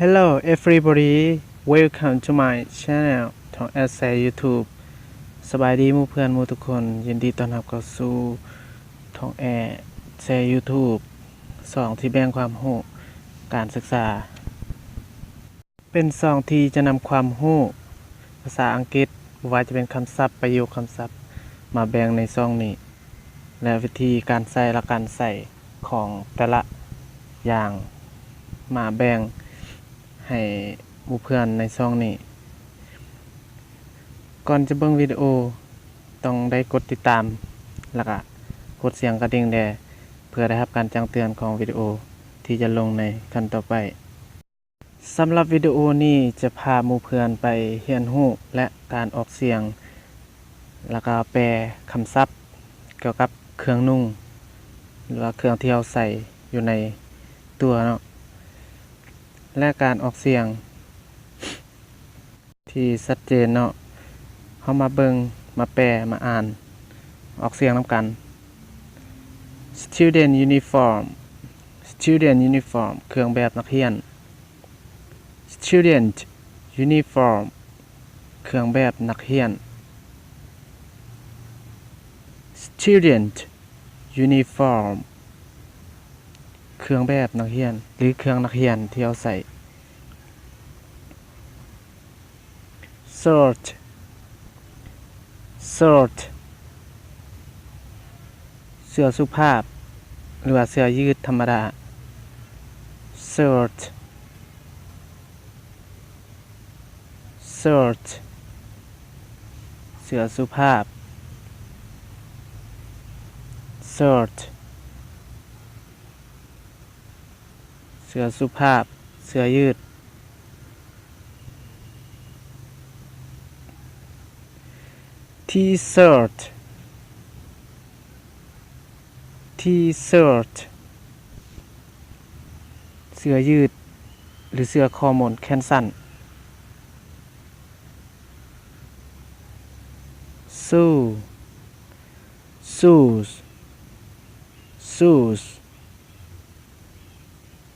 Hello everybody, welcome to my channel ທ່ອງແອແຊຢູທູບ. ສະບາຍດີໝູ່ເພື່ອນໝູ່ທຸກຄົນ, ຍິນດີຕ້ອນຮັບເຂົ້າສູ່ທ່ອງແອແຊຢູທູບ, ຊ່ອງທີ່ແບ່ງຄວາມຮູ້ການສຶກສາ. ເປັນຊ່ອງທີ່ຈະນຳຄວາມຮູ້ພາສາອັງກິດ, ບໍ່ວ່າຈະເປັນຄຳສັບ, ປະໂຫຍກຄຳສັບ, ມາແບ່ງໃນຊ່ອງນີ້ ແລະ ວິທີການໃຊ້ ແລະ ການໃຊ້ຂອງແຕ່ລະຢ່າງ ມາແບ່ງໃຫ້ໝູ່ເພື່ອນໃນຊ່ອງນີ້. ກ່ອນຈະເບິ່ງວິດີໂອ, ຕ້ອງໄດ້ກົດຕິດຕາມ ແລະ ກະກົດສຽງກະດິ່ງແດ່ ເພື່ອໄດ້ຮັບການແຈ້ງເຕືອນຂອງວິດີໂອທີ່ຈະລົງໃນຂັ້ນຕໍ່ໄປ. ສຳລັບວິດີໂອນີ້ຈະພາໝູ່ເພື່ອນໄປຮຽນຮູ້ ແລະ ການອອກສຽງ ແລະ ກະແປຄຳສັບກ່ຽວກັບເຄື່ອງນຸ່ງ ຫຼືວ່າເຄື່ອງທີ່ເຮົາໃສ່ຢູ່ໃນຕົວເນາະ ແລະ ການອອກສຽງທີ່ຊັດເຈນເນາະ. ເຮົາມາເບິ່ງ, ມາແປ, ມາອ່ານ, ອອກສຽງນຳກັນ. Student uniform. Student uniform ເຄື່ອງແບບນັກຮຽນ. Student uniform ເຄື່ອງແບບນັກຮຽນ. Student uniform ເຄື່ອງແບບນັກຮຽນ ຫຼື ເຄື່ອງນັກຮຽນທີ່ເຮົາໃສ່. Shirt. Shirt ເສື້ອສຸພາບ ຫຼືວ່າເສື້ອຢືດທຳມະດາ. Shirt. Shirt ເສື້ອສຸພາບ. Shirt ເສື້ອສຸພາບ, ເສື້ອຢືດ. T-shirt. T-shirt ເສື້ອຢືດ ຫຼື ເສື້ອຂໍ້ມູນແຂນສັ້ນ. Shoe. Shoes. Shoes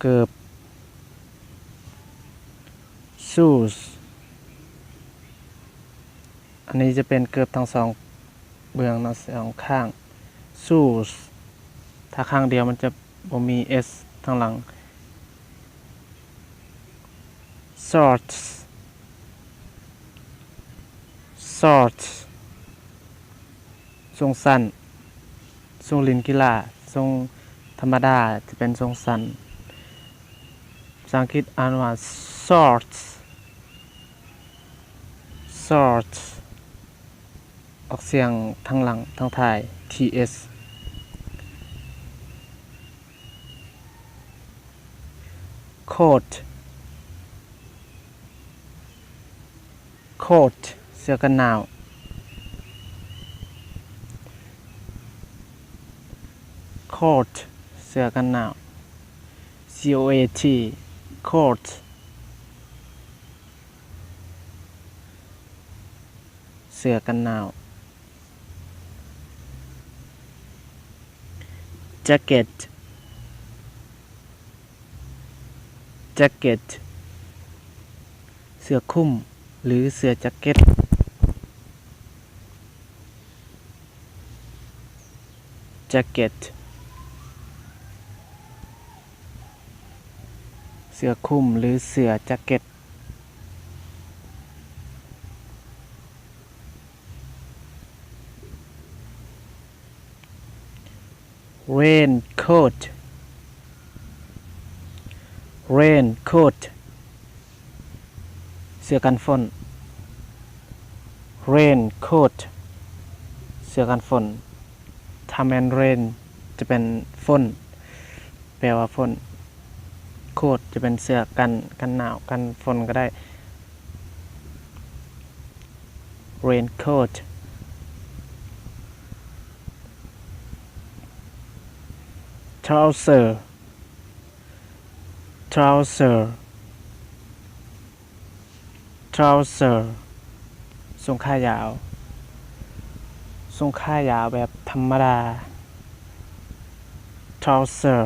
ເກີບ. Shoes ອັນນີ້ຈະເປັນເກີບທັງສອງເບື້ອງເນາະ, ສອງຂ້າງ. Shoes ຖ້າຂ້າງດຽວມັນຈະບໍ່ມີ S ທາງຫຼັງ. Shorts. Shorts ສົ້ງສັ້ນ, ສົ້ງຫຼິ້ນກິລາ, ສົ້ງທຳມະດາຈະເປັນສົ້ງສັ້ນ. ພາສາອັງກິດອ່ານວ່າ shorts. Shorts ອອກສຽງທາງຫຼັງທາງທ້າຍ T S. Coat. Coat ເສື້ອກັນໜາວ. Coat ເສື້ອກັນໜາວ. C O A T. Coat ເສື້ອກັນໜາວ. Jacket. Jacket ເສື້ອຄຸມ ຫຼື ເສື້ອແຈັກເກັດ. Jacket ເສື້ອຄຸມ ຫຼື ເສື້ອແຈັກເກັດ. Raincoat. Raincoat ເສື້ອກັນຝົນ. Raincoat ເສື້ອກັນຝົນ. ຖ້າແມ່ນ rain ຈະເປັນຝົນ ແປວ່າຝົນ. Coat ຈະເປັນເສື້ອກັນ, ກັນໜາວ, ກັນຝົນກໍໄດ້. Raincoat. Trouser. Trouser. Trouser ສົ້ງຂາຍາວ. ສົ້ງຂາຍາວແບບທຳມະດາ. Trouser.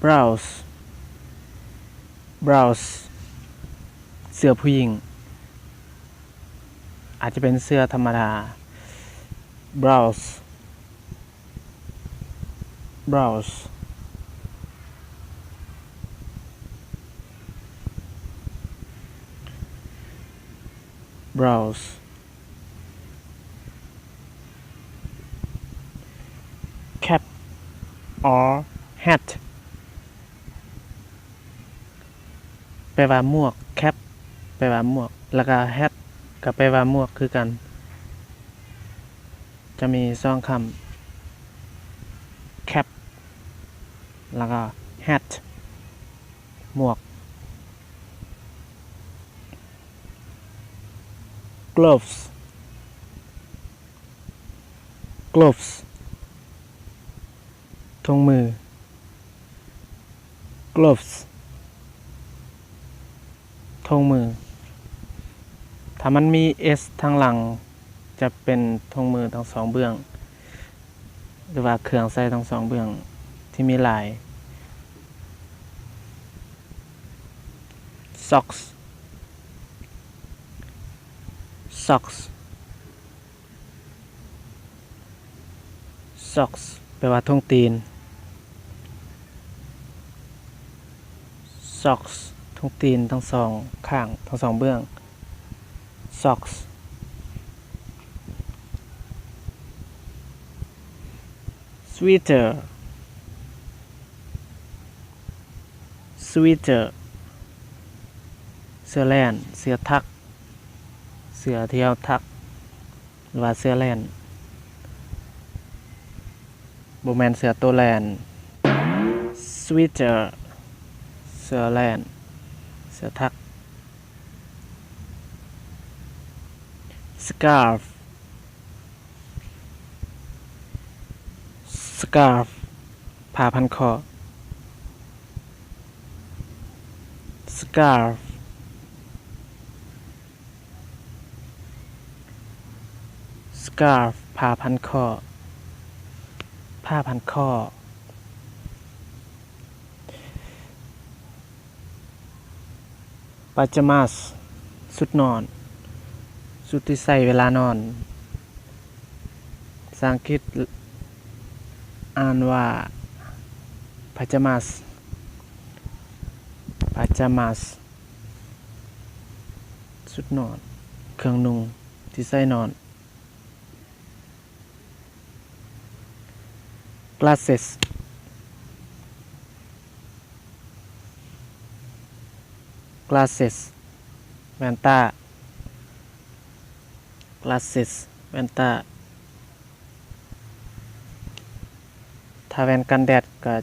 blouse blouse ເສື້ອຜູ້ຍິງ ອາດຈະເປັນເສື້ອທຳມະດາ. blouse blouse blouse cap or hat ແປວ່າໝວກ, cap ແປວ່າໝວກ ແລ້ວກໍ hat ກໍແປວ່າໝວກຄືກັນ. ຈະມີສອງຄຳ cap ແລ້ວກໍ hat ໝວກ. gloves gloves ຖົງມື. gloves ຖົງມື. ຖ້າມັນມີ s ທາງຫຼັງ ຈະເປັນຖົງມືທັງສອງເບື້ອງ ຫຼືວ່າເຄື່ອງໃຊ້ທັງສອງເບື້ອງທີ່ມີລາຍ. socks socks socks ແປວ່າຖົງຕີນ. socks ຖົງຕີນທັງສອງຂ້າງ, ທັງສອງເບື້ອງ. socks sweater sweater ເສື້ອແລ່ນ, ເສື້ອຖັກ, ເສື້ອທີ່ເຮົາຖັກ ຫຼືວ່າເສື້ອແລ່ນ, ບໍ່ແມ່ນເສື້ອໂຕແລ່ນ. sweater ເສື້ອແລ່ນ, ເສື້ອຖັກ. scarf scarf ຜ້າພັນຄໍ. scarf scarf ຜ້າພັນຄໍ, ຜ້າພັນຄໍ. pyjamas ຊຸດນອນ, ຊຸດທີ່ໃສ່ເວລານອນ. ພາສາອັງກິດອ່ານວ່າ pyjamas pyjamas ຊຸດນອນ, ເຄື່ອງນຸ່ງທີ່ໃສ່ນອນ. glasses glasses ແວ່ນຕາ. glasses ແວ່ນຕາ. ຖ້າແວ່ນກັນແດດກໍ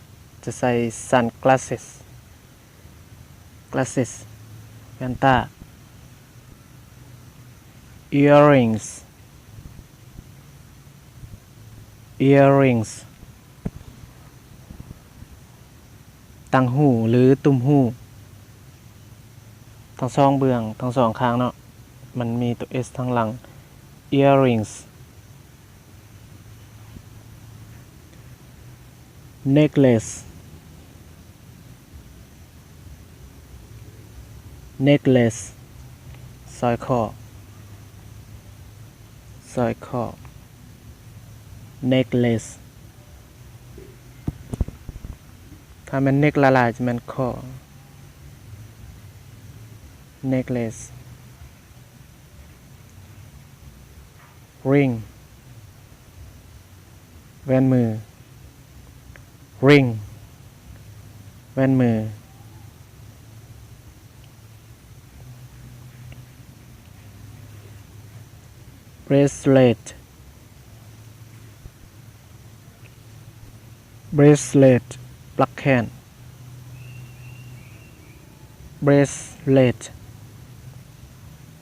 ຈະໃສ່ sunglasses glasses ແວ່ນຕາ. earrings earrings ຕ່າງຫູ ຫຼື ຕຸ້ມຫູ ທັງສອງເບື້ອງ, ທັງສອງຂ້າງເນາະ, ມັນມີໂຕ s ທາງຫຼັງ. earrings necklace necklace ສ້ອຍຄໍ, ສ້ອຍຄໍ. necklace ຖ້າແມ່ນ neck ຫຼາຍໆ ຈະແມ່ນຄໍ. necklace ring ແວ່ນມື. ring ແວ່ນມື. bracelet bracelet ປລັກແຂນ. bracelet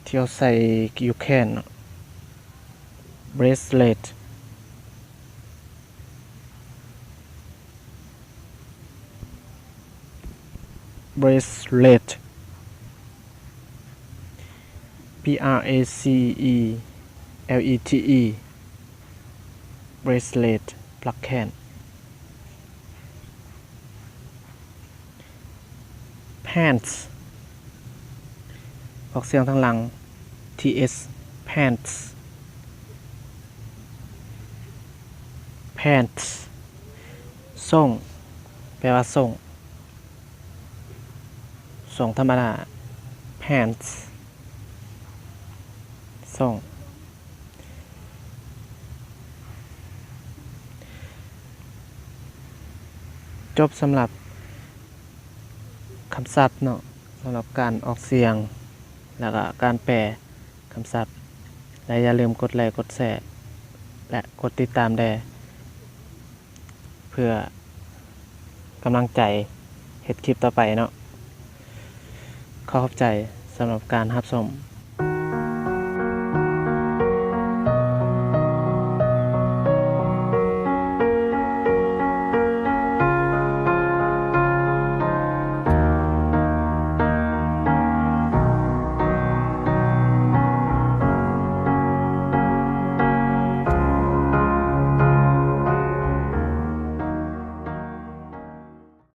ທີ່ເຮົາໃສ່ຢູ່ແຂນເນາະ. bracelet bracelet b r a c e l e t e bracelet ປລັກແຂນ. pants ອອກສຽງທາງຫຼັງ th pants pants ສົ້ງ ແປວ່າສົ້ງ ສົ້ງທຳມະດາ pants ສົ້ງ. ຈົບສຳລັບຄຳສັບເນາະ ສຳລັບການອອກສຽງ ແລ້ວກະການແປຄຳສັບ ແລະ ຢ່າລືມກົດໄລກ໌ ກົດແຊ ແລະ ກົດຕິດຕາມແດ່ ເພື່ອກຳລັງໃຈເຮັດຄລິບຕໍ່ໄປເນາະ. ຂໍຂອບໃຈສຳລັບການຮັບຊົມ.